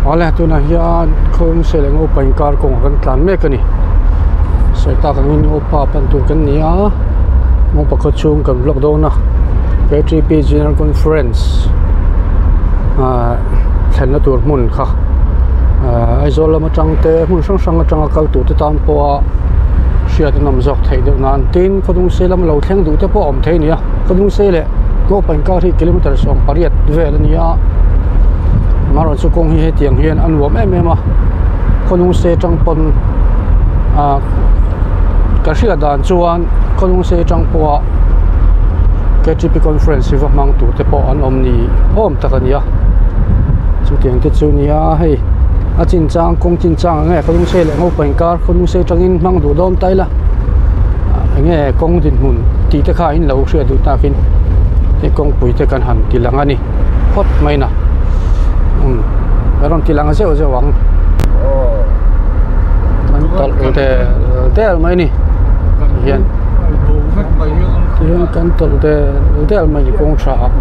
Awle tunah hian Khawlungsei leh Ngopa inkar kawngah kan tlan mek a ni. Sawi tak angin Ngopa pan tur kan ni a, Ngopa khaw chhung kan vlog dawn a, K3P General Conference ah thlenna tur hmun kha ah Aizawl lam atang te hmun hrang hrang atanga kal tur te tan pawha hriat an awm zawk theih deuh nan tin Khawlungsei lama lo thleng duh te pawh a awm thei a ni a, Khawlungsei leh Ngopa inkar hi kilometre 18 vel a ni a. Amaherawhchu kawng hi hetiang hian a nuam em em a khawnung se tang pawn ah ka hriat dan chuan khawnung se tang pawha K T P conference hi va hmang tur te pawh an awm ni awm tak a ni a chutiang te chu nia hei a chin chang kawng chin chang ang nge khawnung se leh ngo inkar khawnung se tangin hmang duh dawn ta ila eng nge kawng dinhmun tih te kha in lo hriat duh takin hei kawngpui te kan han ti lang a ni. Phawt mai na umm a rawn ti lang zeuh zeuh ang an tawlh del del mai ni hian tihian kan tawlh del del mai ni kawng tha ah.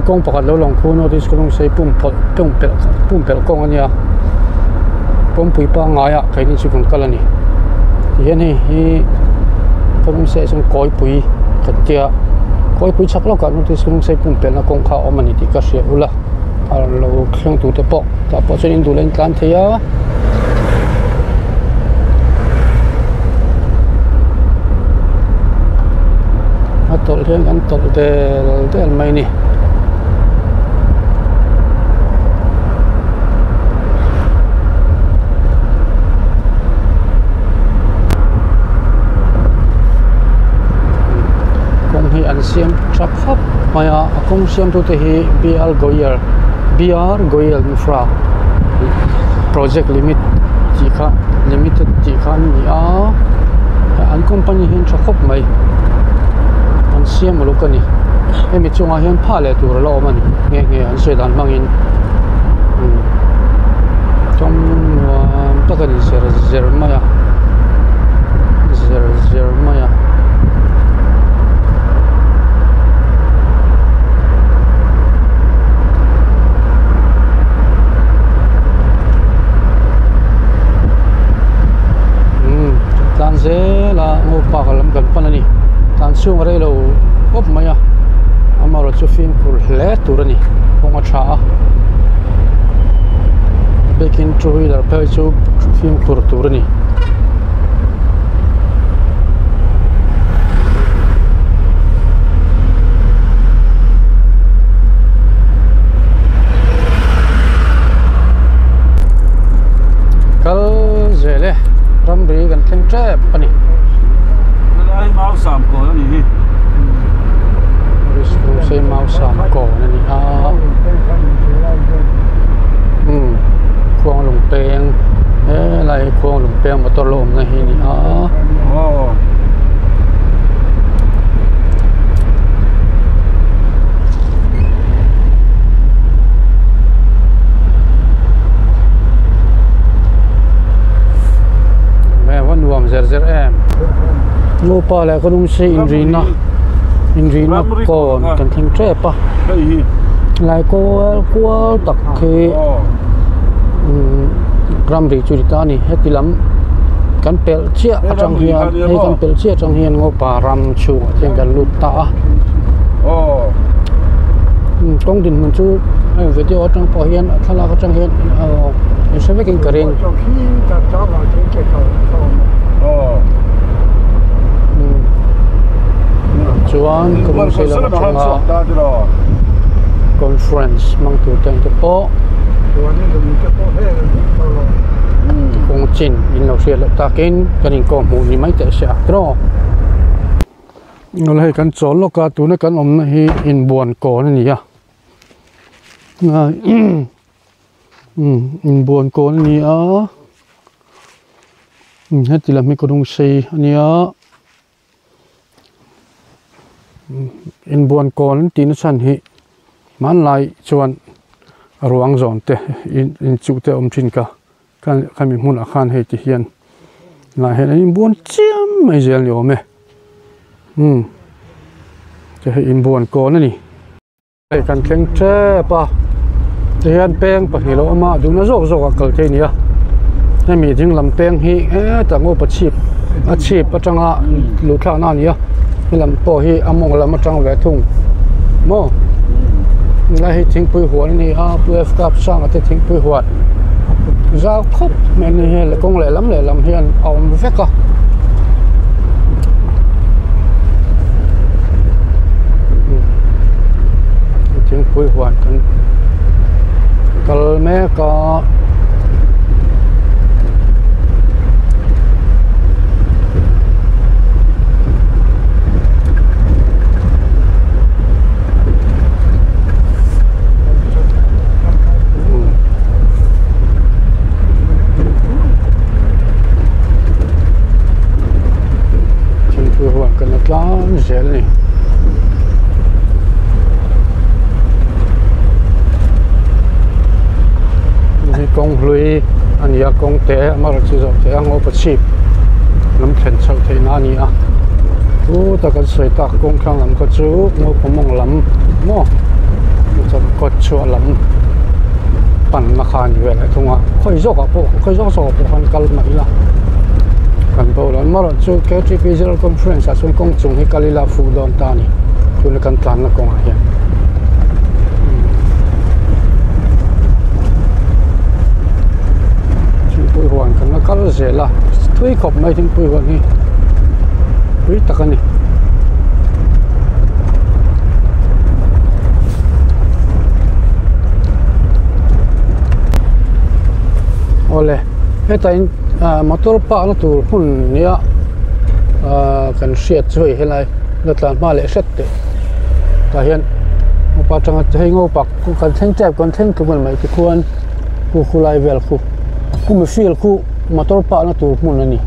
Kawng pakhat lo lang khu notice kawng sei pum phawlh pum pelh pum pelh kawng a nia kawngpui pangngai ah keini chu kan kal a ni tihian hei hi kawng sei ah chuan kawipui kan tia kawipui chhak lawkah notice kawng sei pum pelhna kawng kha a awm a ni tih ka hria ula a lo thleng tur te pawh tah pawh chuan in duh leh in tlan thei a. A tawlh hian kan tawlh del del mai a ni. Kawng hi an siam tha khawp mai a a kawng siam tute hi B R Goyal B R Goyal Infra project limit tih kha limited tih kha an ni a an company hi an tha khawp mai an siam uluk a ni hemi chungah hian phah leh tur a la awm a ni nghe nghe an sawi dan hmangin tawng nuam tak a ni zer zer mai a zer zer mai a. Umm tlan zel a ngaw park lam kan pan a ni tlan chhung a rei lo khawp mai a amaherawhchu fimkhur hle tur a ni kawng a tha a biakin two wheeler phei chu fimkhur tur a ni. Kal zel e ramri kan thleng tep a ni. Helai mau sam kawn a ni hi. Sei mau sam kawn a ni a. Um khuang lung peng helai hi khuang lung peng motor lo awmna hi a ni a. Ava nuam zer zer em nupa leh kawng se inrina inrina kawn kan thleng tep a lai kual kual tak khi ramri chu ni ta a ni heti lam kan pelh chiah atang hian hei kan pelh chiah atang hian ngopa ram chhungah hian kan lut ta a kawng dinhmun chu hei video atang pawh hian thlalak atang hian aww in hre vekin ka ring chuan kawng sei lam atanga conference hmang tur te ang te pawh kawng chin in lo hriat loh takin kan inkawm hmuh ni mai teh se a tiraw. Hei kan chawl lawk a tuna kan awmna hi inbuan kawn a ni a. Inbuan kawn a ni a heti lam hi ka rawng sei a nia inbuan kawn an tih na chhan hi hmanlai chuan ruang zawn te inchuh te a awm thin ka khami hmunah khan hei ti hian lah hian an inbuan chiam mai zel ni awm e umm hei inbuan kawn a ni. Hei kan thleng tep a tihian peng pahnih lo awm a duhna zawk zawk ah kal thei a ni a hemi ding lam peng hi hetah ngopa chhip a chhip atanga luh thlak na a ni a helam pawh hi a mawng lam atang ve thung maw helai hi thingpui huan a ni a pu f cup sanga te thingpui huan zau khawp mai a ni hei kawng lehlam lehlam hian a awm vek a. Thingpui huan kan kal mek a Thingpui huan kan la tlang zel a ni. Hei kawng hlui a ni a kawng te a mar chu zawh theih a ngawpa chhip lam thlen chhoh theih na a ni a chu tak an sawi tak kawng thlang lam kha chu ngawpa mawng lam maw kawt chhuah lam panna kha a ni vel thung a khawi zawk ah pawh khawi zawk zawk ah pawh khan kal mah ila kan bo lo amaherawh chu K_T_P General Conference ah chuan kawng chung hi kal ila a fuh dawn ta a ni tuna kan tlanna kawngah hian. Thingpui huan kan la kal zel a thui khawp mai thingpui huan hi tui tak a ni. Awle hetah in ah motor park na tur hmun nia ah kan hriat chu hei helai la tlan hma leh hret teh tah hian upa atanga hei ngo pak kan thleng tep kan thleng tluk ani mai tikhuan khu khu lai vel khu khumi field khu motor park na tur hmun ani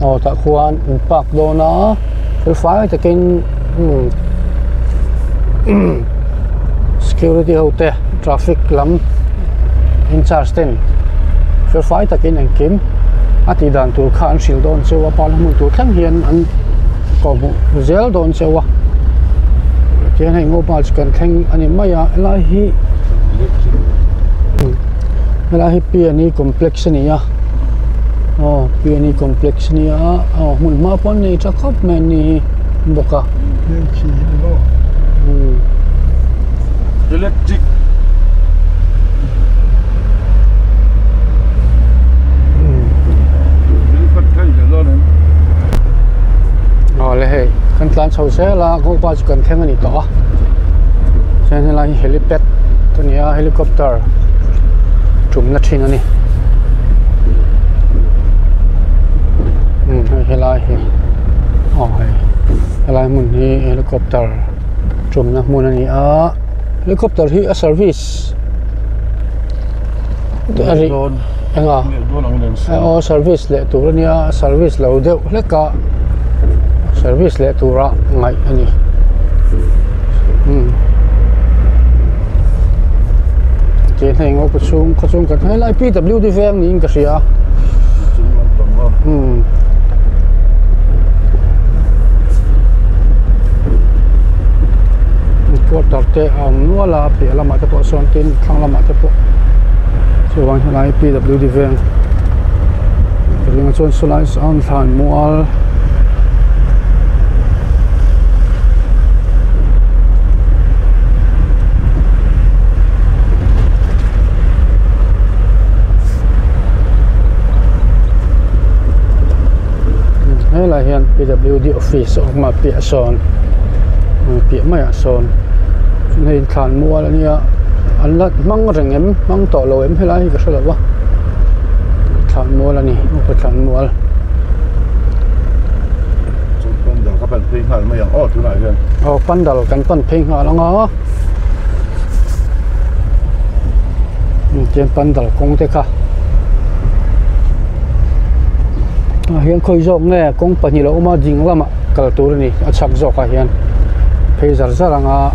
aw tah khuan in park dawn a fel fai takin umm security ho te traffic lam in charge ten fel fai takin engkim a tih dan tur kha an hrilh dawn cheu a park na hmun tur thleng hian an kawhhmuh zel dawn cheu a tihian hei ngopa chu kan thleng a ni mai a helai hi helai hi P and E complex a ni a aw P and E complex a ni a aw hmun hma pawh an nei tha khawp mai an ni hi bawk a. Electric Awle hei kan tlan chho zel a kawngpa chu kan thleng a ni tawh a chuan helai hi helipad a ni a helicopter tumna thin a ni hei helai hi aw hei helai hmun hi helicopter tumna hmun a ni a helicopter hi a service Enga aw service leh tur a nia service lo deuh hlek a service leh tura ngaih a ni umm tin hei ngaw chhung khaw chhung kan helai P W D veng niin ka hria umm. Quarter te a awm nual a piah lamah te pawh sawn tin thlang lamah te pawh chuvang helai P W D veng ringa chuan sawlai sawn thlan mual helai hian P W D office a awm a piah sawn piah maiah sawn hei thlan mual a nia an la hmang reng em hmang tawh lo em helai hi ka hre lo va thlan mual a ni upa thlan mual. Pandal ka pan phei nghal mai ang aw tunah hian aw pandal kan pan phei nghal ang a. Tian pandal kawng te kha ah hian khawi zawk nge kawng pahnih lo awm a ding lamah kal tur a ni a chhak zawk ah hian phei zar zar ang a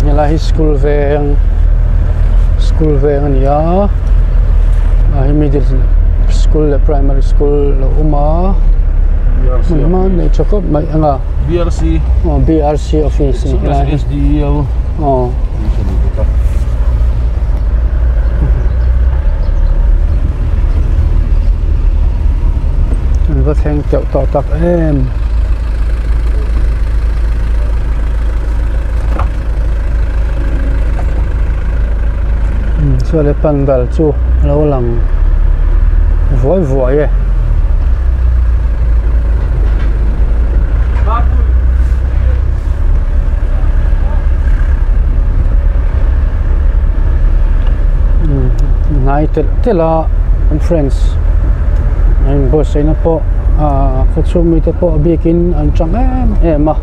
helai hi school veng school veng a ni a ah hi middle school leh primary school lo awm a hmun hma nei tha khawp mai ang a BRC aw BRC office a ni helai hi SDO aw an va thleng teuh tawh tak em. Chuan le pandal chu a lo lang vuai vuai e. Hnai telh telh a conference a inbuatsaihna pawh ahh khawchhung mite pawh a bikin an tang em em a.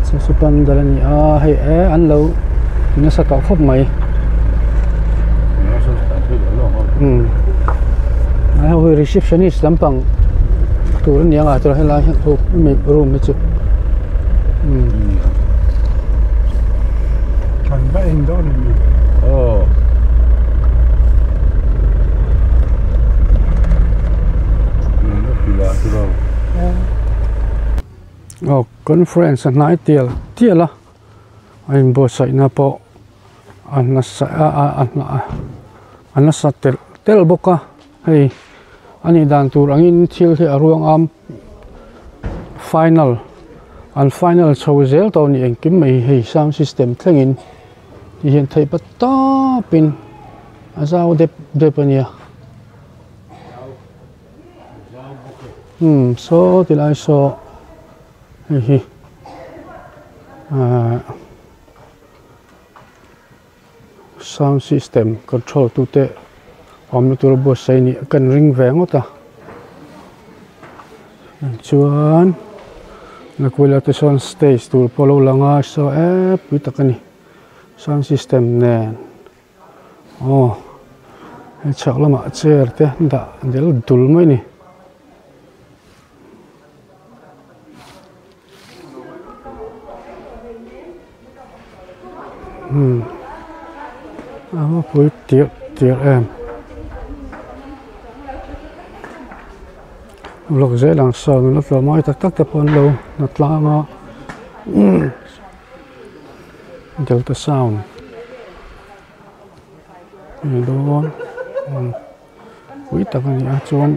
Chu chu pandal a ni a hei e an lo nasa tawh khawp mai. Hei hi receptionist lampang tur a ni ang a chuan helai hi room hi chu aw conference a hnai tial tial a a inbuatsaihna pawh a nasa a nasa telh telh bawk a hei a nih dan tur angin thil hi a ruang am final an final chho zel tawh a ni engkim mai hi hei sound system thlengin ti hian theih pa tawpin a zau dep dep a nia umm saw ti lai saw hei hi ahh. Sound system control tute awmna tur buatsaih nih kan ring ve ngawt a chuan nakulah te sawn stage tur pawh a lo lang a saw ep pui tak a ni sound system nen aw hei chhak lamah chair te dah del dul mai a ni. Hmm a va pui tirh tirh em vlog zel ang sawn an la tlawh mai tak tak te pawh an lo na tlang a delta sound a ni dawn pui tak a ni a chuan.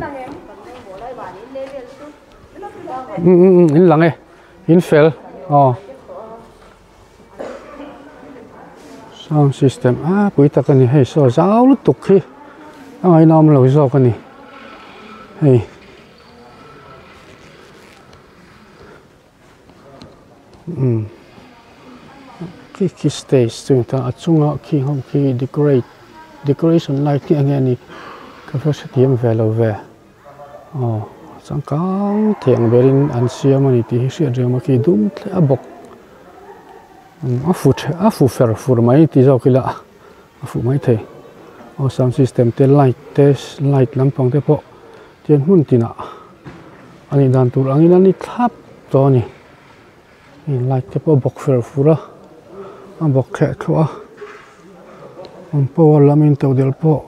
In lang e in fel aw sound system a pui tak a ni hei saw zau lutuk hi a ngaihnawm lo zawk a ni hei. Umm khi khi stage chu ni ta a chunga khi ho khi decorate decoration light khi enge a ni ka va hrethiam ve lo ve aw changkang thei ang berin an siam a ni tih hi hriat reng a khi dum thleh a bawk a fu the a fu fer fur mai ti zawk ila a fuh mai thei aw sound system te light te light lampang te pawh tian hmun tinah a nih dan tur angin a ni thlap tawh a ni heng light te pawh a bawk fer fur a a bawk thleh thluah a an power lam in todelh pawh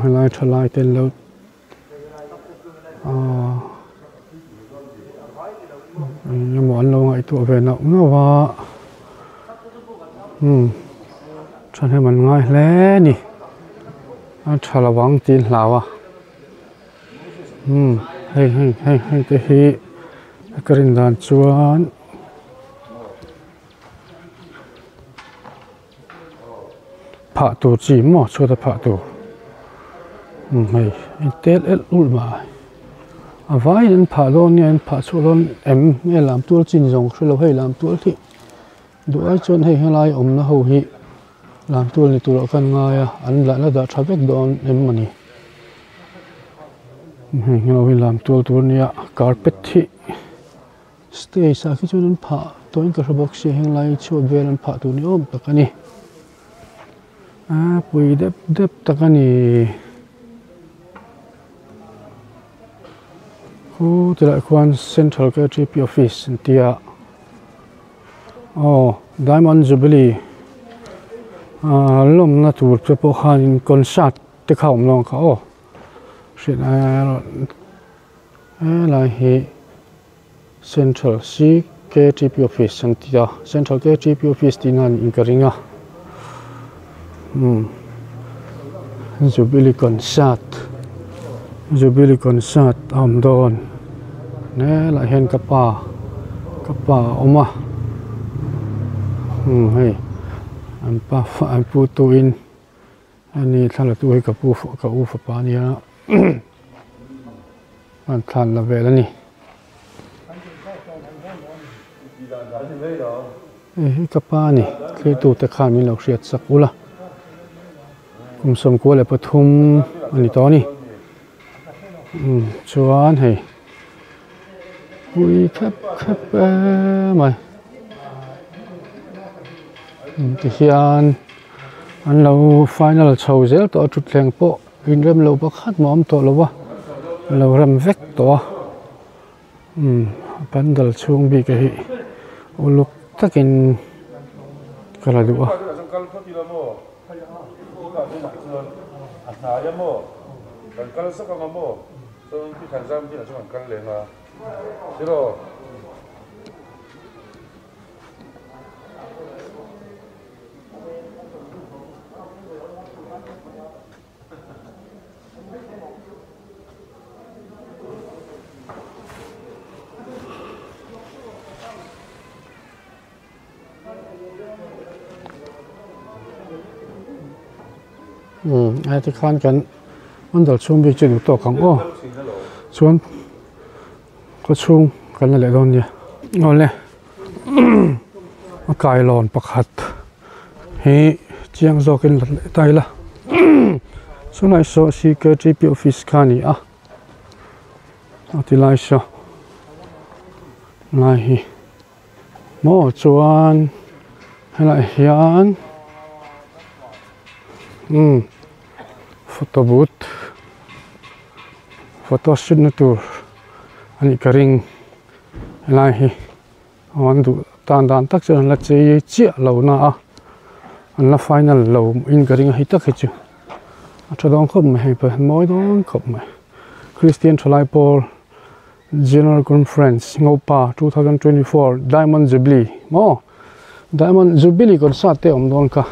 helai thalai te an lo aaa eng emaw an lo ngaihtuah ve nauh nauh a umm thahnem an ngai hle a ni a tha lo ang tih an hlau a umm hei hei hei hei te hi ka rin dan chuan. Phah tur chi maw chhuat a phah tur umm hei a tel elh ulh mai a vaiin an phah dawn nge an phah chhuah dawn em nge lam tual chin zawng ka hrelo hei lam tual hi. Duh ai chuan hei helai awmna ho hi lam tur ni turah khan ngai a an lah la dah tha vek dawn em mawni hei heng ho hi lam tual tur ania carpet hi stage ah khi chuan an phah tawhin ka hre bawk sia henglai chhuat vel an phah tur ni awm tak a ni a pui dep dep tak a ni. Khu tilaiah khuan central K T P office an tia aw diamond jubilee ahh lawmna tur te pawh khanin concert te kha a awm lo ang kha aw hriat helai hi central C K T P office an tia central K T P office tih nan in ka ring a umm jubilee concert jubilee concert a awm dawn helaiah hian ka pa ka pa a awm a umm hei an pa an pu tu in ani thla la tu hi ka pu ka u fapa ania an thlan la vel a ni. Hei hi ka pa a ni thlirtute khan min lo hriat sak ula kum 93 a ni tawh a ni umm chuan hei pui khep khep em mai tihian an lo final chho zel tawh a thutthleng pawh inrem lo pakhat mah a awm tawh lo a lo rem vek tawh a umm pandal chhung bik a hi uluk takin ka la duh a. Umm a tikhan kan mandal chhung bik chu duh tawk ang aw chuan khaw chhung kan la leh dawn nia awle a kailawn pakhat hi chiang zawkin la leh ta ila chulai saw C K T P office kha a ni a a ti lai saw lai hi. Maw chuan helaiah hian umm photo booth photo shoot na tur a nih ka ring helai hi aw an duh tan dan tak chuan an la chei chiah lo na a an la final lo in ka ring a hei tak hi chu a tha dawn khawp mai hei pawh hi mawi dawn khawp mai Christian thalai pawl. General Conference Ngopa 2024 Diamond Jubilee maw Diamond Jubilee concert te awm dawn kha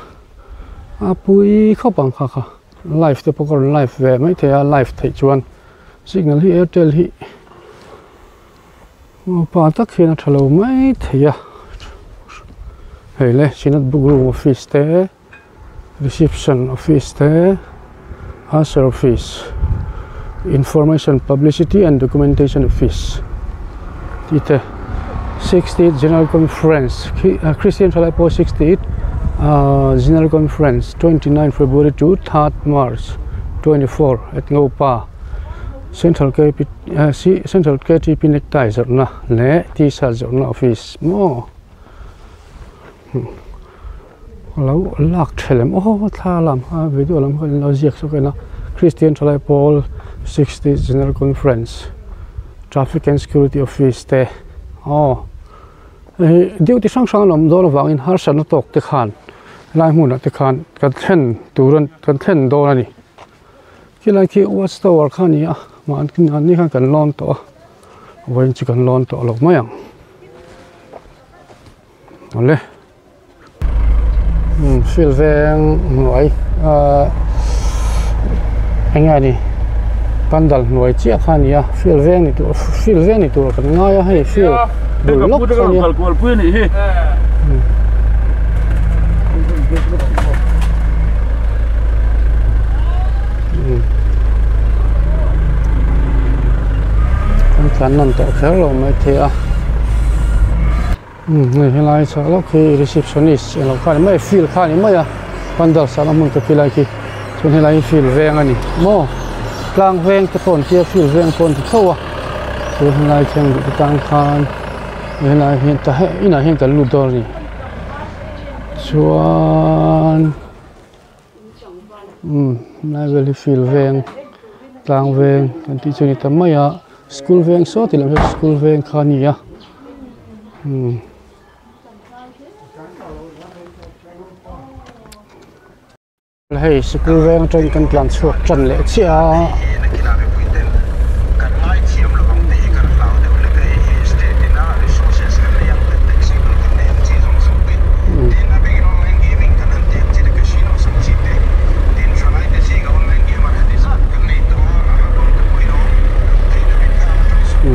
a pui khawp ang kha kha live te pawh ka rawn live ve mai thei a live theih chuan signal hi Airtel hi Ngopa tak hian a tha lo mai thei a hei le Synod Book Room office te. Reception office te Usher office Information Publicity and Documentation office tih te Sixtieth General Conference khi Christian thalai pawh Sixtieth ah General Conference 29 February to 3rd March 24 at Ngopa Central K Central K_T_P necktie zawrhna leh T-shirt zawrhna office maw. A lo lak tha lem aw thla lam kha video lam kha an lo ziak chhuak en a Christian thalai pawl 60 general conference traffic and security office te aw hei duty hrang hrang an awm dawn avangin harsatna tawk te khan helai hmunah te khan kan thlen tur an kan thlen dawn a ni khilai khi watch tower kha a ni a mahni khan kan lawn tawh a vawiin chu kan lawn tawh lo mai ang. Awle umm field veng hnuai ahh eng nge ni pandal hnuai chiah kha a ni a field veng ni tur field veng ni tur kan ngai a hei field bul lawk kha a ni a. Kan tlan nawn tawh kher lo maithei a. Umm hei helai chhak lawk hi receptionist eng lo kha a ni mai a field kha a ni mai a pandal sahna hmun ka ti lai khi chuan helai hi field veng a ni maw tlang veng te pawh an tia field veng pawh an ti tho a chuan helai khian duh te tan khan helai hian tah hian inah hian kan lut dawn a ni chuan. Umm helai vel hi field veng tlang veng kan tih chu a ni ta mai a school veng saw ti lam hi school veng kha a ni a umm. Hei sikul veng atangin kan tlan chhuak tan leh chiah a.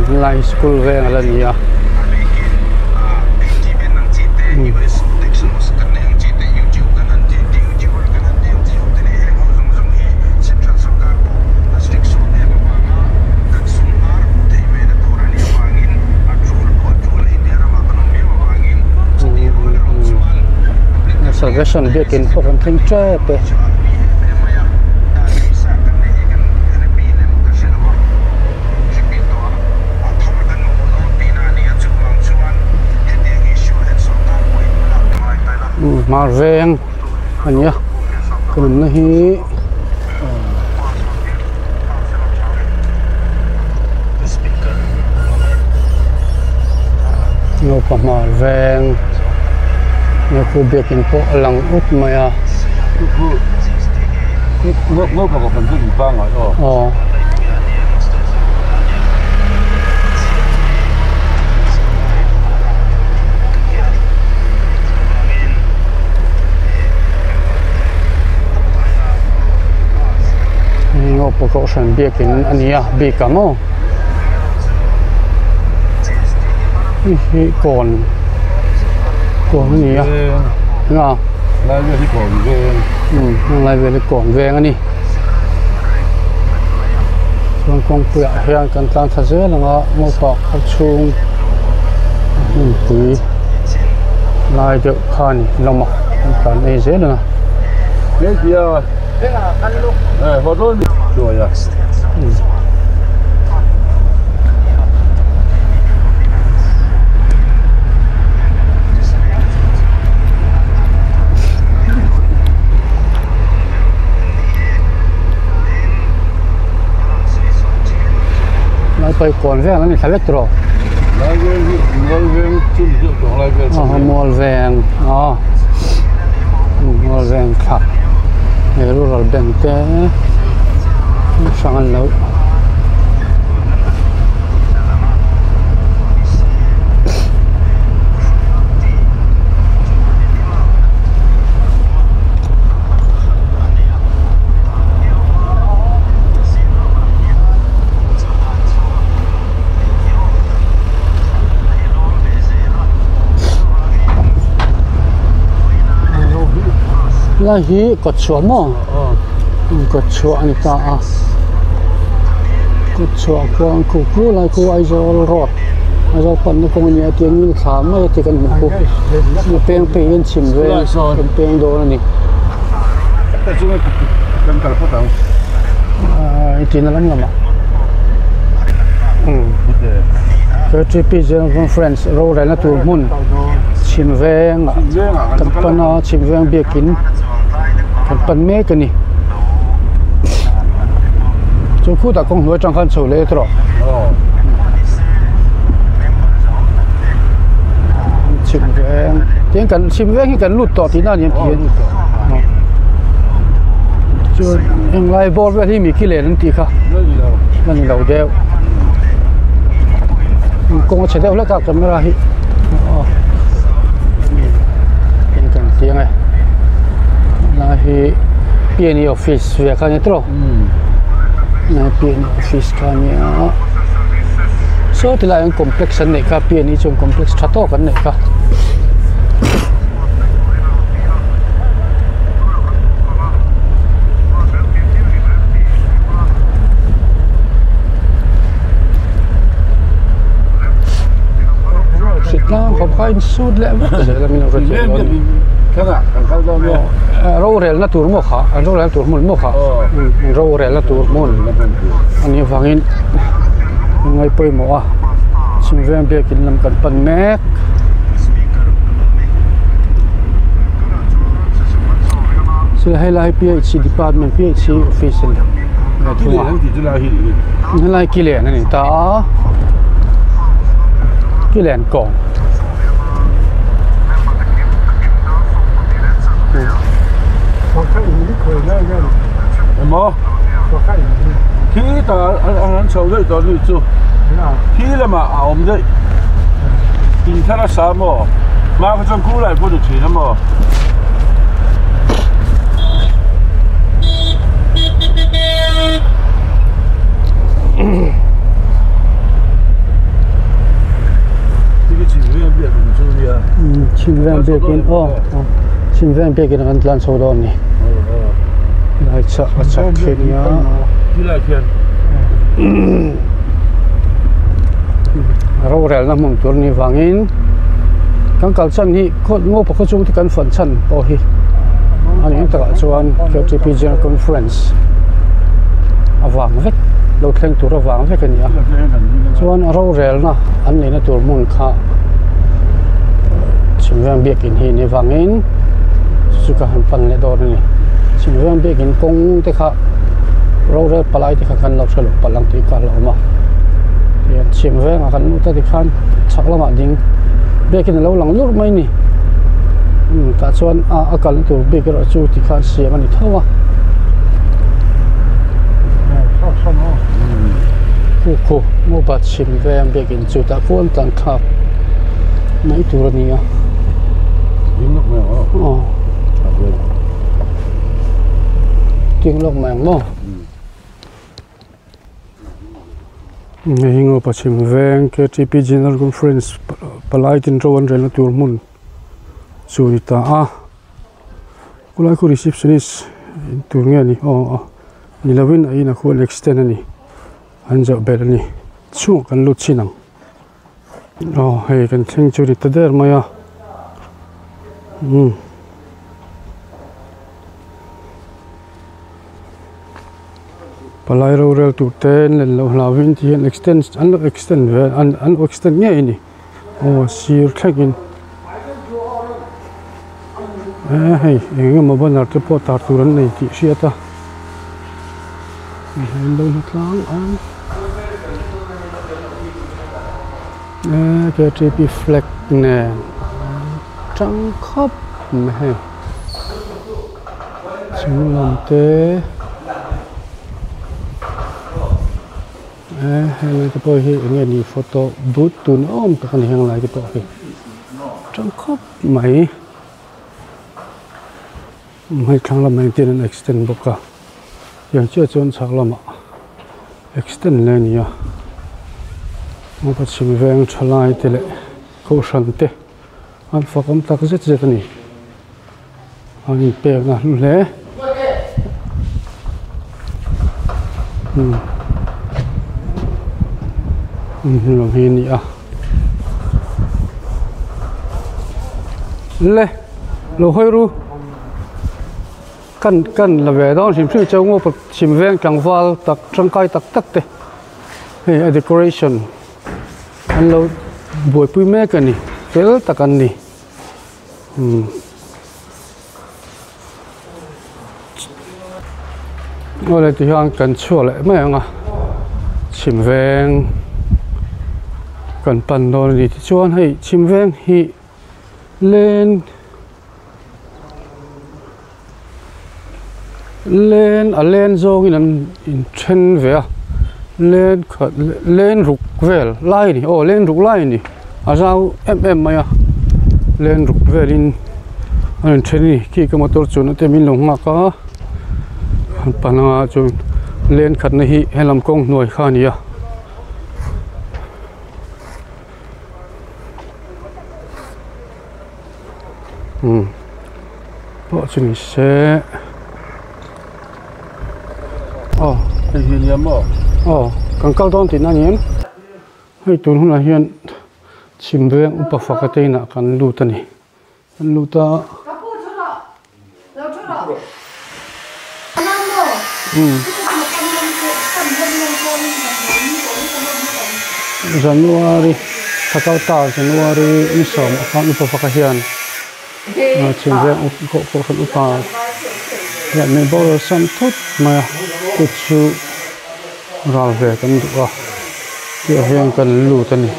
Helai hi sikul veng a la ni a. Salvation biakin pawh kan thleng tep e. Hmar veng a ni a ka nunna hi Naupa hmar veng Naupa biakin pawh a lang up mai a. Aw. Ngopa kohhran biakin a ni a bik ang aw hei hi kawn kawn a ni a nga lai vel hi kawn veng umm lai vel hi kawn veng a ni chuan kawngpuiah hian kan tlan thla zel ang a ngopa khaw chhung hmunpui lai deuh kha a ni hlawm a kan tlan ei zel ang a. Kawn vel a ni thla vek tawh a mual veng a mual veng thla he rural bank te hrang an lo. Lai hi kawtchhuah maw kawtchhuah a ni ta a kawtchhuah khuan khu khu lai khu Aizawl road Aizawl panna kawng a ni a tiang in thla mai a ti kan hmu khu a peng phei hian chhim veng kan peng dawn a ni. Ahh tina lam lamah KTP General Conference rorelna tur hmun chhim vengah kan pan a chhim veng biakin kan pan mek a ni chu khutah kawng hnuai atang khan chho leh tawh chhim veng tin kan chhim veng hi kan lut tawh tihna a ni ang chuan englai bawr vel hi mi khi len an tih kha a ni lo deuh kawng a chhe deuh hlek a camera hi aw eng kan ti ang e helai hi P&E office ve kha a ni tawh helai P&E office kha a ni a saw ti laiah hian complex an neih kha P&E chuan complex tha tawk an neih kha. Hritlang khawp kha in sut leh vek zel a min lo hrethiam dawn a ni. Rorelna tur maw kha an rorelna tur hmun maw kha rorelna tur hmun a nih avangin ngai pawimawh a chhimveng biakin lam kan pan mek. Helai PHC department PHC office a ni helai kilen a ni ta a kilen kawng. Khi ta an chho daih tawh anih chu khi lamah a awm daih in thar a sa maw hma kha chuan khu lai pawh ni thin a maw. Chhimveng biakin aw chhimveng biakin kan tlan chho dawn a ni helai chhak a chhak khi nia rorelna hmun tur ni vangin kan kal chhan hi khaw ngaw pakhat chhung te kan fan chhan pawh hi a ni takah chuan K T P General Conference avang vek lo thleng tur avang vek a ni a chuan rorelna an neihna tur hmun kha chhimveng biakin hi ni vangin chu ka han pan leh dawn a ni chhimveng biakin kawng te kha rorel palai te kha kan lo hre loh palh ang tih ka hlauhawm a tihian chhimvengah kan lut a tikhan chhak lamah ding biakin a lo lang lurh mai a ni tah chuan a a kalna tur bik erawh chu tikhan siam a ni tho a khu khu ngopa chhim veng biakin chu tah khuan tlan thlak mai tur a ni a aw ding lawk mai ang maw. Hei hi Ngopa chhim veng K T P General Conference palai tin ro an relna tur hmun chu a ni ta a khulai khu receptionist in tur nge ni aw aw ni lovin a inah khuan extend a ni an zawh belh a ni chhungah kan lut chin ang aw hei kan thleng chu a ni ta der mai a umm. Palai rorel tur te an len loh hlau in ti hian extend an lo extend ve an an lo extend ngei a ni aw sir thlengin eh hei eng emaw banner te pawh tar tur an nei tih hriat a an lo hmu tlang a eh K T P flag nen tang khawp mai hei. Chung lam te eh helai te pawh hi eng nge ni photo booth tun awm tak a ni heng lai te pawh hi tang khawp mai hei thlang lamah hian an extend bawk a tiang chiah chuan chhak lamah extend leh a ni a chhim veng thalai te leh kohhran te. An fak awm tak zet zet a ni. An inpekna hlu hle. Umm hnung hi a ni a. Le lo hawi ru. Kan kan la ve dawn hrim hrim cheu ngawt chhim veng tlangval tak tangkai tak tak te hei a decoration. An lo buaipui mek a ni fel tak an ni umm awle ti hian kan chhuak leh mai ang a chhim veng kan pan dawn a ni tichuan hei chhim veng hi len Len a len zawngin an inthen ve a len khat len ruk vel lai a ni aw len ruk lai a ni a zau em em mai a len ruk velin an inthen a ni khi ka motor chuan te min lo nghak a an pan anga chuan len khatna hi helam kawng hnuai kha a ni a. Umm pawh chu ni se aw hei hi nia maw aw kan kal dawn tihna a ni em hei tun hunah hian Chhimveng upa faka te inah kan lut a ni kan lut a. January thla kal ta January ni sawm ah khan upa faka hian Chhimveng kohhran upa hian min boral san thut mai a chu chu ral ve kan duh a tih ah hian kan lut a ni.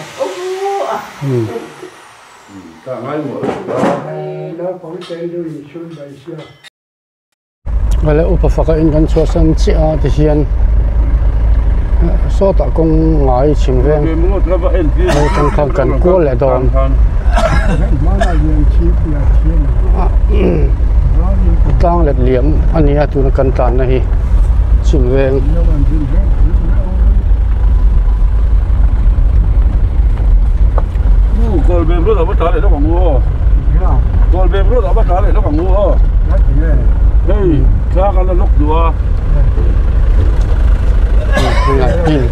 Vale upa faka in kan chhuahsan chiah a tihian sawtah kawng ngai chhim veng atang khan kan kual leh dawn. Tlang let liam a ni a tuna kan tlanna hi chhim veng.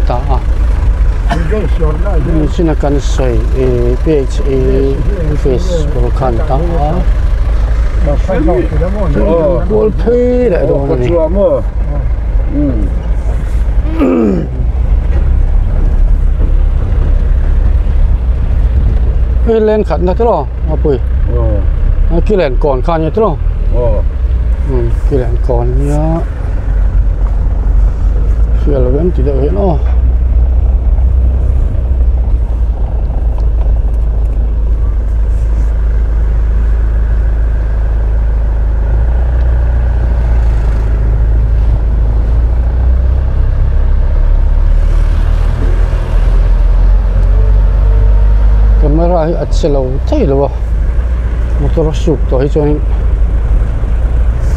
Ta a nichina kan sawi ih PHE office pawh khan ta a kual phei leh dawn a ni. Hei len khatna te rawh a pui ki len kawn kha ania tiraw ki len kawn ania hriat lo em ti deuh hian aw. Camera hi a che lo thei lo a motor a suk tawh hi chuan in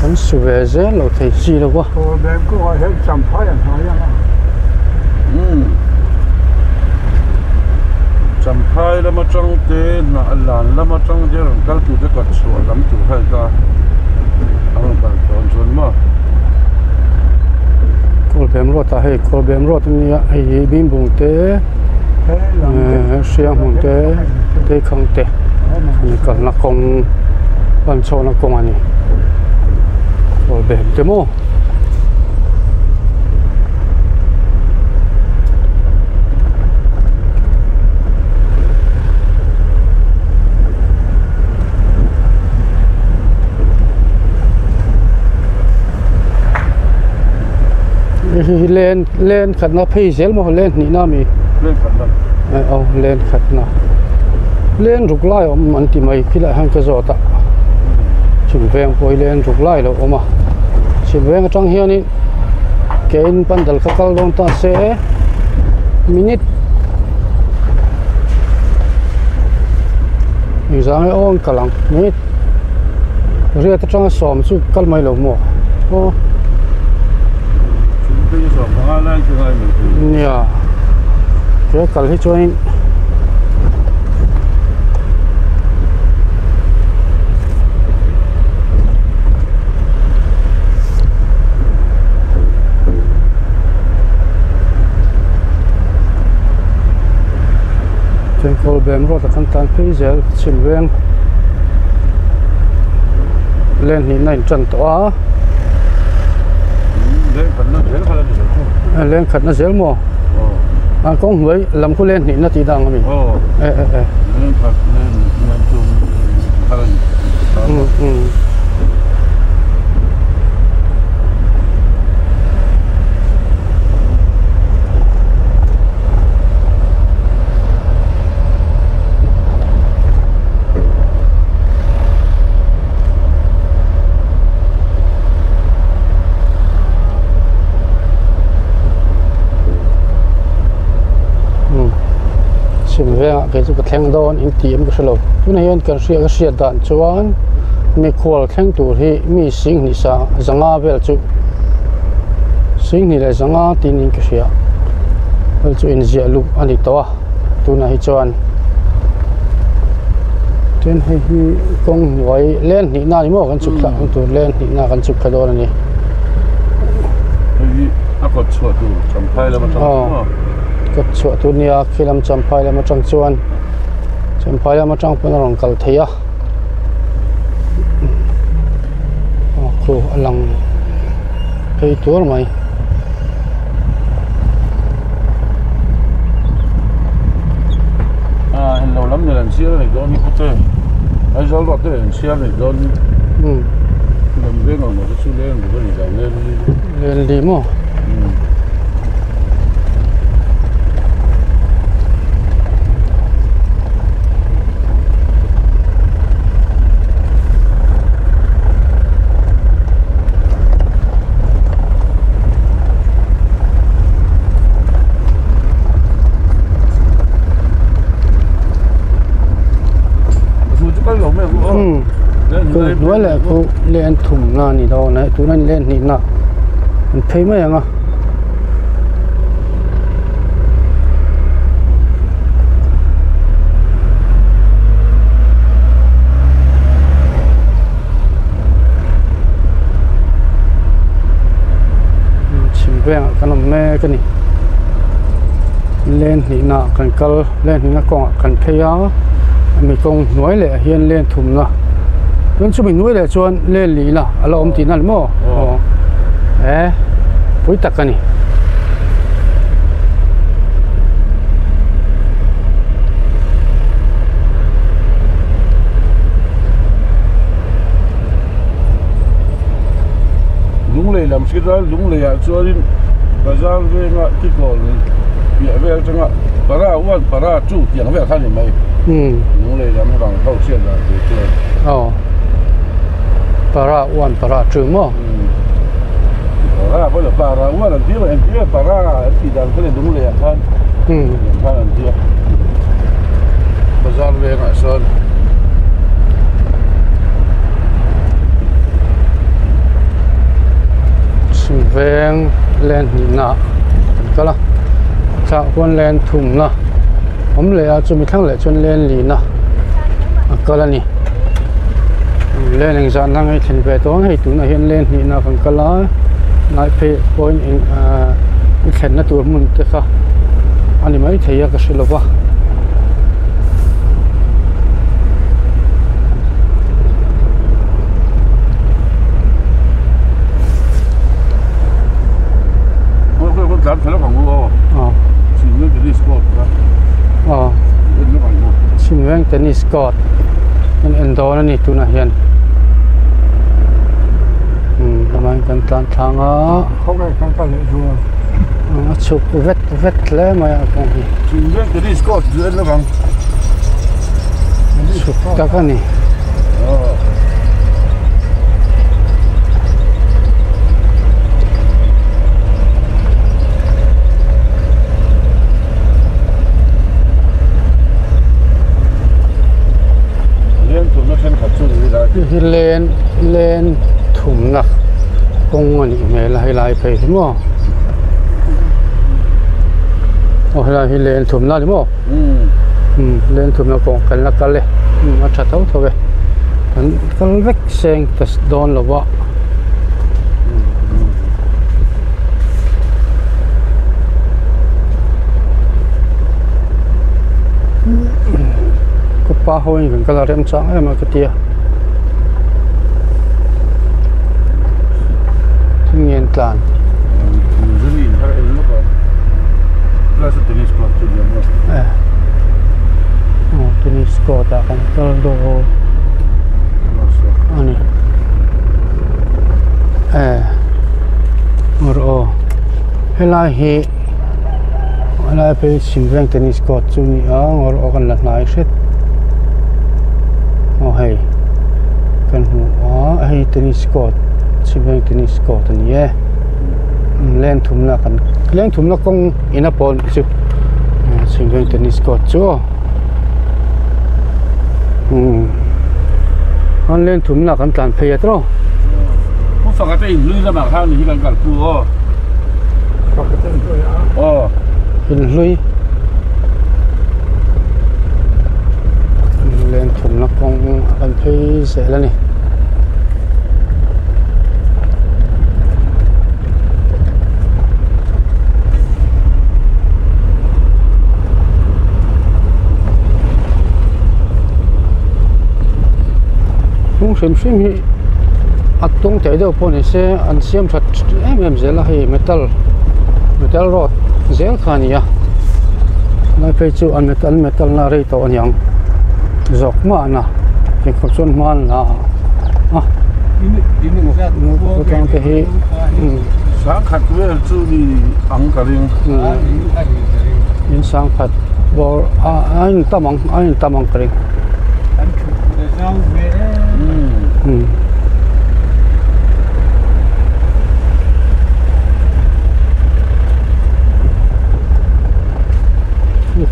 kan su ve zel lo thei chi lo a. Champhai lama tang te hnah lan lama tang te rawn kal tur te kawt chhuah lam tur kha ta a rawn kal tawn chuan maw. Kawlbem road ah hei Kawlbem road a nia hei hi Bimbung te Hrianghmun te Teikhang te an kalna kawng an chhuahna kawng a ni Kawlbem te maw. Hei hi len len khatna phei zel maw len hnihna ami len khatna aw len khatna len ruk lai a awm an ti mai khilaiah hian ka zawt a chhim veng pawh hi len ruk lai a lo awm a chhim veng atang hianin ke in pandal kha kal dawn ta se minute engzah nge aw an kal ang minute riat atanga sawm chu kal mai lo maw aw nia he kal hi chuanin. Chengkawl bem road ah khan tan phei zel chhim veng lane hnih na in tan tawh a lane khatna zel maw a kawng hnuai lam khu lane hnih na tih dang ami e e e. Chhim vengah kei chu ka thleng dawn in tih em ka hre lo tunah hian kan hria ka hriat dan chuan mikhual thleng tur hi mi singhnih sa zanga vel chu singhnih leh zanga tiin in ka hria vel chu inziah luh a ni tawh a tunah hi chuan tin hei hi kawng hnuai len hnih na a ni maw kan chhuk thla ang tur len hnih na kan chhuk thla dawn a ni. Hei hi a kawt chhuah tur champhai lam atang kawt chhuah tur nia khi lam champhai lam atang chuan. Champhai lam atang pawn a rawn kal thei a aw khu a lang phei tur mai. Ah englo lam nen an sial a nih dawn hi pute Aizawl road te nen an sial a nih dawn hi umm lam veng ang maw te chu leng duh a ni lo leng li leng li maw umm. Hnuai leh khu len thumna a ni dawn a tuna an len hnihna an phei mai ang a. Chhim vengah kan awm mek a ni len hnihna kan kal len hnihna kawngah kan phei a mi kawng hnuai leh ah hian len thumna chuan chumi hnuai leh chuan len lihna a la awm tihna a ni maw aw e pui tak a ni. Lunglei lam hri chuan Lunglei ah chuanin bazar venga kikawl piah vel atanga para one para two tih ang vel kha a ni mai Lunglei lam rang ho chhiat dan tur chuan aw para one para two maw para pawh lo para one an tir engtin nge para an tih dan kha le Lunglei ah khan khan an tia bazar vengah sawn. Chhim veng len hnihna kan kal a thlah huan len thumna awm leh a chumi thlang leh chuan len lihna a kal a ni len engzah na nge thlen ve dawn hei tunah hian len hnihna kan kal a lai phei pawhin eng ahh i thlenna tur hmun te kha a ni maithei a ka hre lo va. Chhimveng tennis court an en dawn a ni tunah hian umm amah kan tlan thlang a a chhuk vet vet hle mai a kawng hi. Chhuk tak a ni. Hi len len thumna kawng a nih hmel a helai phei hi maw aw helai hi len thumna a ni maw len thumna kawng kan la kal e a tha tho tho e kan kal vek seng ta dawn lo va. Pa ho in kan kal a rem chang em a ka tia thingeng tlan tennis court ah kan kal dawn a ni aw helai hi helai phei chhim veng tennis court chu a ni a ngawr aw kan la hnai hret aw hei kan hmu a hei tennis court chhim veng tennis court a ni e leng thumna kan leng thumna kawng in a pawn chu chhim veng tennis court chu aw umm an leng thumna kan tlan phei a tawh. Inhlui len thumna kawng a kan phei zel a ni. Kawng hrim hrim hi a tawng teh deuh pawh ni se an siam that em em zel a hei metal metal road zel kha a ni a lai phei chu an metal metal na rei tawh a niang zawk mahna engkhawp chuan hma an la a khawtlang te hi sangkhat vel chu ni ang ka ring in sangkhat bawr a a in tam ang a in tam ang ka ring.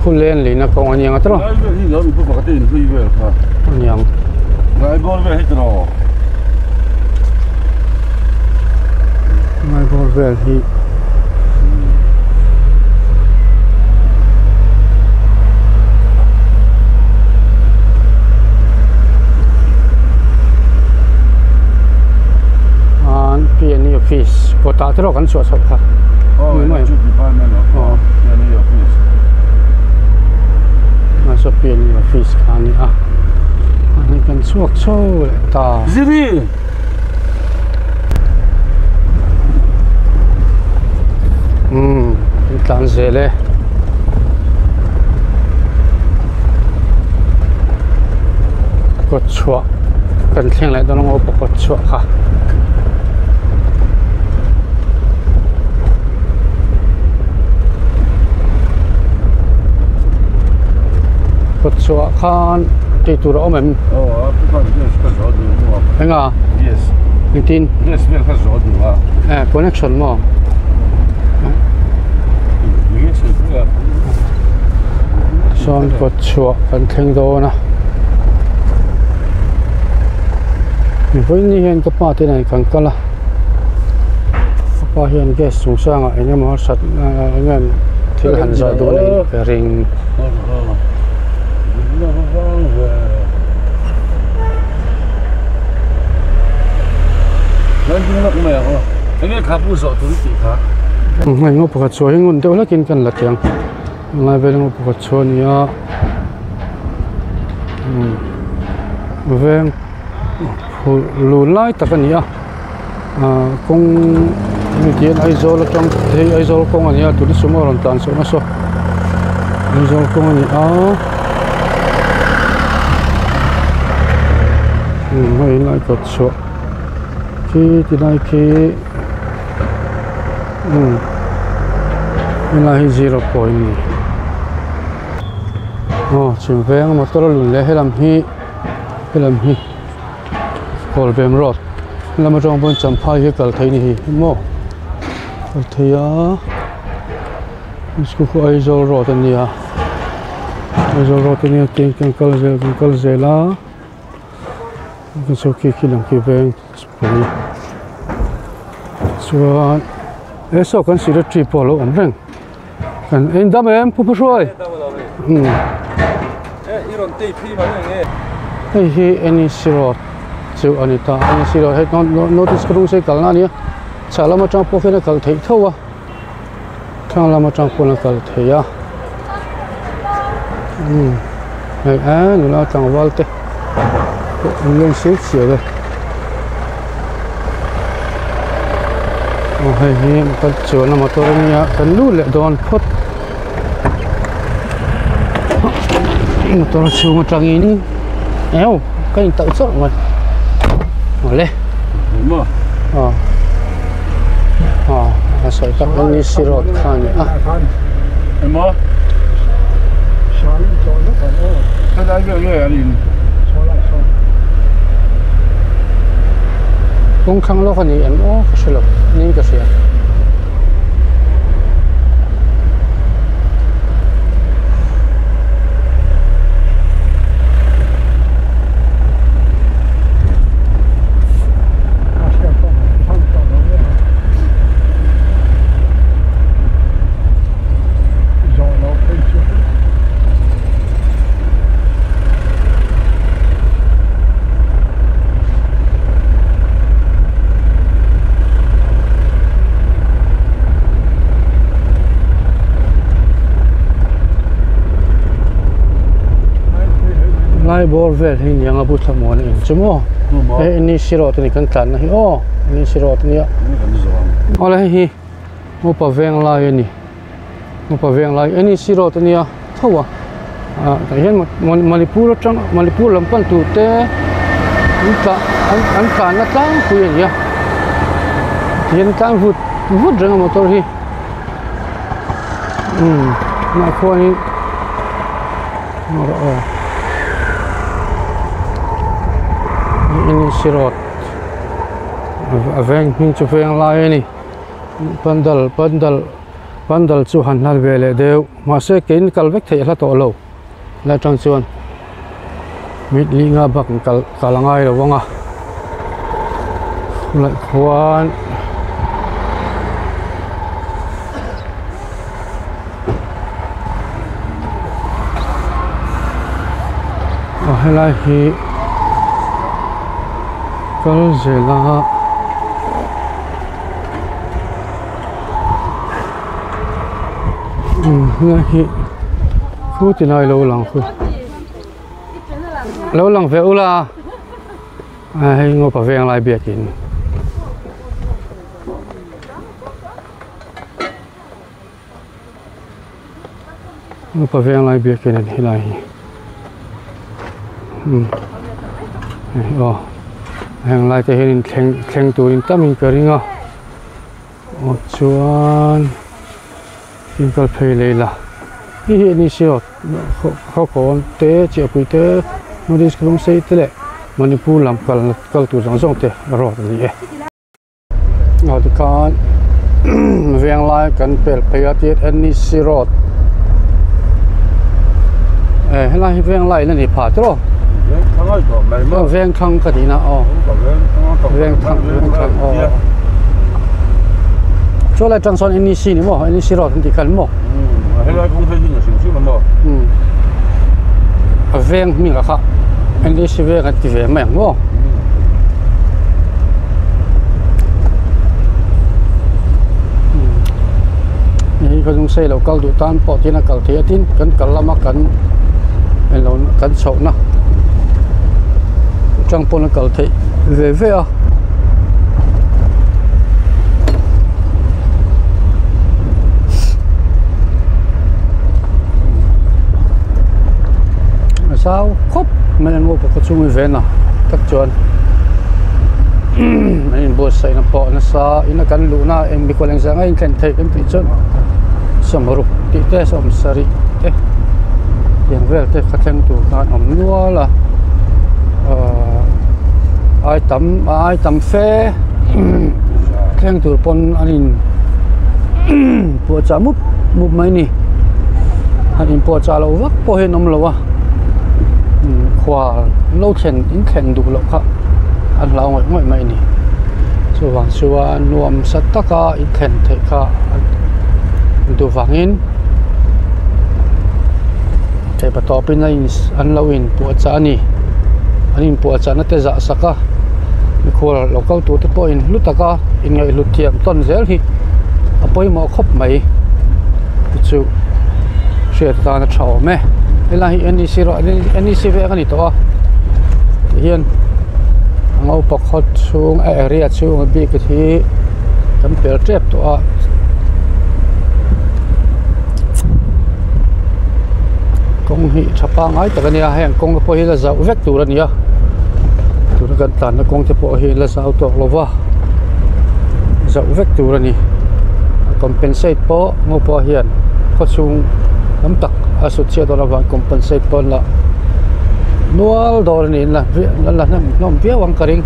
Khulen lei na kawng a niang a tawh. Lai vel hi lo mipa pakhat in hlui vel kha. A niang. Lai bawr vel hi tawh. Lai bawr vel hi. An P&E office kawtah te erawh kan chhuah chhoh kha. Aw chu department of P&E office. A saw P&E office kha a ni a. Hei kan chhuak chho leh ta. Ziri! Umm kan tlan zel e. Kawt chhuah kan thleng leh dawn ang aw kawt chhuah kha. Kawt chhuah khan tih tur a awm em? Aw a pu khan gas ka zawh duh maw? Enga? Gas. Engtin? Gas vel kha zawh duh a. Eh connection maw? Sawn kawt chhuah kan thleng dawn a. Vawiin ni hian ka pa te nen kan kal a. Ka pa hian gas chungchangah eng emaw harsat eng em thil han zawh duh a nih ka ring. Hei ngaw pakhat chhuah hi ngun deuh hlekin kan la tiang lai vel ngaw pakhat chhuah a ni a veng lun lai tak a ni a ah kawng hemi ti hian Aizawl atang hei Aizawl kawng a ni a tuna sumo rawn tlan chhuah nasa Aizawl kawng a ni a hei lai kawt chhuah khi ti lai khi helai hi zero point a ni aw chhim veng motor a lun leh helam hi helam hi. Kawlbem road lam atang pawn champhai hi kal theih a ni hi maw kal theih a school khu Aizawl road a nia Aizawl road a nia tin kan kal zel kan kal zel a chu khi khi lam khi veng pui chuan he saw kan sir a tree pawh a lo awm reng. Kan en dam em pu Hruai? Hei hi NEC road chu a ni ta NEC road hei notice ka rawng sei kalna a nia chhah lam atang pawh hian a kal theih tho a thlang lam atang pawh a kal theih a hei a nula tlangval te pawh an leng siau siau e. Aw hei hi kan chuanna motor a nia kan lut leh dawn phawt motor chhung atangin eo ka in tauh chawrh mai awle aw aw a sawi tak N E C road kha a ni a. Kawng thlang lawk a ni em aw ka hre lo niin ka hria. bawr vel hi niang a bu thlamuan a in chu maw hei NEC road a ni kan tlanna hi aw NEC road a nia awle hei hi upa veng lai a ni upa veng lai NEC road a nia tho a ah tah hian Manipur atang Manipur lam pan tur te an tlan an tlanna tlangpui a ni a tihian tlang vut vut reng a motor hi. Umm tunah khuanin aw NEC road a veng hming chu veng lai a ni pandal pandal pandal chu han hlat ve leh deuh mahse kein kal vek theih a hla tawh lo lai atang chuan mit li nga bak kal kal a ngai lo ang a khulai khuan aw helai hi kal zel a. Umm helai hi khu ti lai lo lang khu lo lang ve ula a hei ngawpa veng lai biakin ngawpa veng lai biakin a ni helai hi umm hei aw heng lai te hian in thleng thleng turin tamin ka ring a. Aw chuan in kal phei leh ila hei hi ani si aw khawkawn te chiahpui te northeast rawng sei te leh manipur lam kal kal tur zawng zawng te road a ni e. Aw tikhan veng lai kan pel phei a tin N E C road eh helai hi veng lai in a ni phah tiraw. Veng thlang ka tihna aw. Veng thlang veng thlang aw chuan lai tang sawn N E C ni maw N E C road an tih kha ni maw helai kawng phei hi a hrim hrim a maw a veng hming ah kha N E C veng an ti ve mai ang maw hei ka lung sei lo kal duh tan pawh tin a kal thei a tin kan kal lama kan englo kan chhohna atang pawn a kal theih ve ve a. A zau khawp mai a ngawpa khaw chung hi ven a tak chuan an inbuatsaihna pawh nasa ina kan luhna eng mikhual engzah nge inthlen theih kan tih chuan sawmruk tih te sawmsarih te tiang vel te kha thleng tur khan a awm nual a ahh ai tam a ai tam fe thleng tur pawn an in puahchah mup mup mai a ni han inpuahchah loh vak pawh hi an awm lo a khua lo thlen in thlen duh loh kha an hlau ngawih ngawih mai a ni chuvang chuan nuam sa taka in thlen theih kha duh vangin theihpa tawpin a in an lo inpuahchah a ni an inpuahchahna te zah sak a mikhual lo kal tur te pawhin hlu taka inngaihhlut thiam tawn zel hi a pawimawh khawp mai chu hriat atan a tha awm e helai hi N E C rawh N E C veng a ni tawh a tihian a ngo pakhat chhung a area chhung a bik hi kan pel tep tawh a. Kawng hi tha pangngai tak a nia heng kawng te pawh hi la zauh vek tur a ni a tuna kan tlanna kawng te pawh hi la zau tawk lo va zauh vek tur a ni a compensate pawh ngo pawh hian khaw chhung tam tak a sut chhiat dawn avang compensate pawh an la nual dawn a ni an la an la hnem hlawm viau ang ka ring.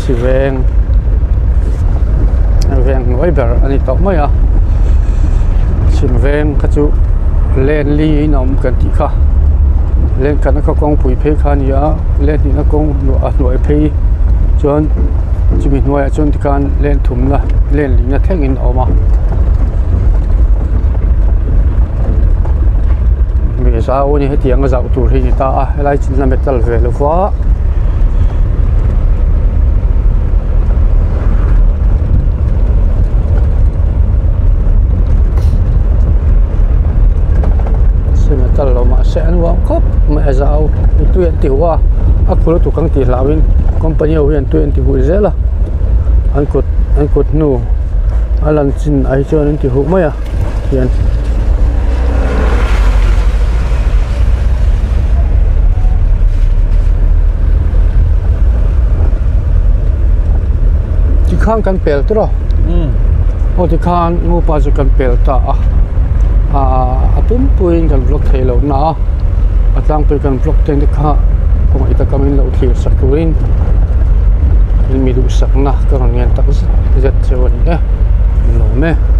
Si veng veng hnuai ber a ni tawh mai a chhim veng kha chu len li in a awm kan tih kha len khatna kha kawngpui phei kha a ni a len hnihna kawng a hnuai phei chuan chumi hnuaiah chuan tikhan len thumna len lihna thlengin a awm a. Mi zau a ni hetiang a zauh tur hi a ni ta a helai chin a metal ve lo va. a zau tui an ti huh a a khu lutuk ang tih hlauhin company ho hian tui an ti huh zel a an kut an kut hnu a lan chin ah hi chuan an ti huh mai a hian. Tikhan kan pel tawh a aw tikhan ngopa chu kan pel ta a ahh a pumpuiin kan vlog thei lo na a a tlangpui kan vlog te te kha kawngah i taka min lo thlir sak turin in mi duhsakna ka rawn ngen tak zet zet cheu a ni e nuam e.